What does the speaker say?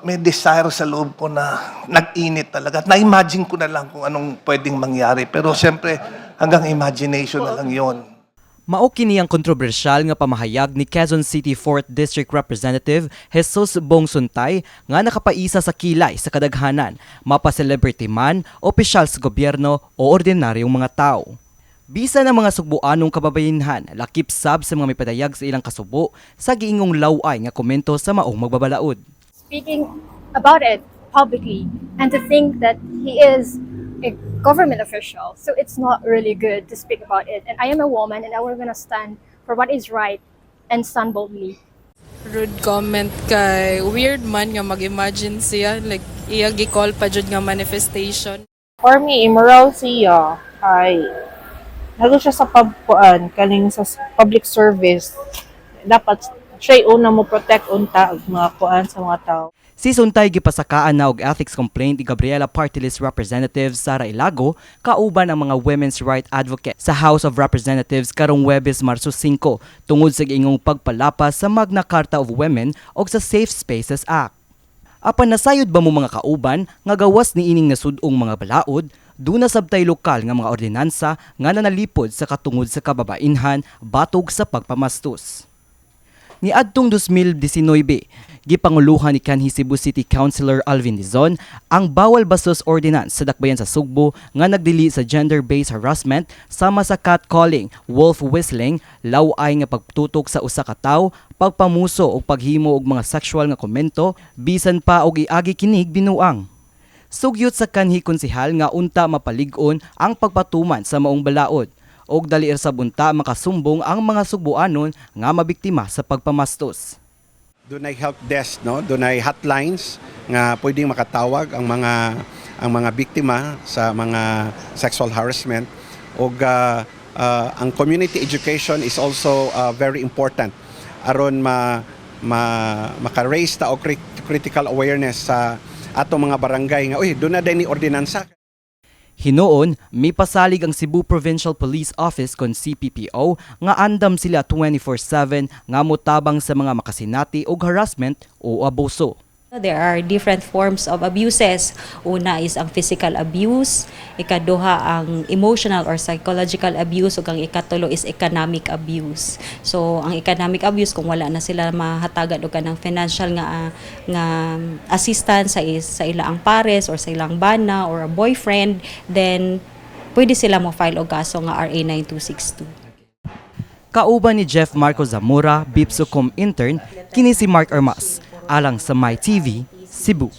May desire sa loob ko na nag-init talaga. At na-imagine ko na lang kung anong pwedeng mangyari. Pero siyempre, hanggang imagination na lang yon. Mao kini ang kontrobersyal nga pamahayag ni Quezon City 4th District Representative Jesus Bong Suntay nga nakapaisa sa kilay sa kadaghanan, mapa-celebrity man, opisyal sa gobyerno o ordinaryong mga tao. Bisan ang mga sugbuanong kababayenhan, lakip sab sa mga mipadayag sa ilang kasubo sa giingong laway nga komento sa maong magbabalaod. Speaking about it publicly and to think that he is a government official. So it's not really good to speak about it. And I am a woman and I will gonna stand for what is right and stand boldly. Rude comment kay weird man nga mag-imagine siya, like iya gi-call pa jud nga manifestation. For me, immoral siya. Kay nago siya sa pagkuan kaning sa public service. Dapat siya una mo protect unta og mga kuan sa mga tao. Si Suntay gipasakaan na og ethics complaint ni Gabriela Party List Representative Sara Elago kauban ang mga women's right advocate sa House of Representatives karong Webes, Marso 5, tungod sa giingong pagpalapas sa Magna Carta of Women og sa Safe Spaces Act. Apan nasayod ba mo, mga kauban, nga gawas ni ining nasudong mga balaod, duna sabtay lokal nga mga ordinansa nga nanalipod sa katungod sa kababainhan batog sa pagpamastos? Niadtong 2019, gipanguluhan ni kanhi Cebu City Councilor Alvin Dizon ang Bawal Bastos Ordinance sa Dakbayan sa Sugbo nga nagdili sa gender-based harassment sama sa catcalling, wolf whistling, laway nga pagtutok sa usa ka tawo, pagpamuso o paghimo og mga sexual nga komento, bisan pa og iagi kinig binuang. Sugyot sa kanhi konsehal nga unta mapalig-on ang pagpatuman sa maong balaod og dali sa bunta makasumbong ang mga sugbuanon nga mabiktima sa pagpamastos. Dunay help desk, no? Dunay hotlines nga pwedeng makatawag ang mga biktima sa mga sexual harassment ug ang community education is also very important aron ma, ma maka-raise ta og critical awareness sa atong mga barangay nga uy, duna diay ni ordinansa. Hinuon, mipasalig ang Cebu Provincial Police Office kon CPPO nga andam sila 24/7 nga motabang sa mga makasinati og harassment o abuso. There are different forms of abuses. Una is ang physical abuse, ikaduha ang emotional or psychological abuse, ug ang ikatulo is economic abuse. So ang economic abuse, kung wala na sila mahatagan og kanang financial nga assistance sa ilang pares or sa ilang bana or a boyfriend, then pwede sila mo file og kaso nga RA 9262. Kauban ni Jeff Marco Zamora, Bipsocom intern, kini si Mark Armas, alang sa My TV, Cebu.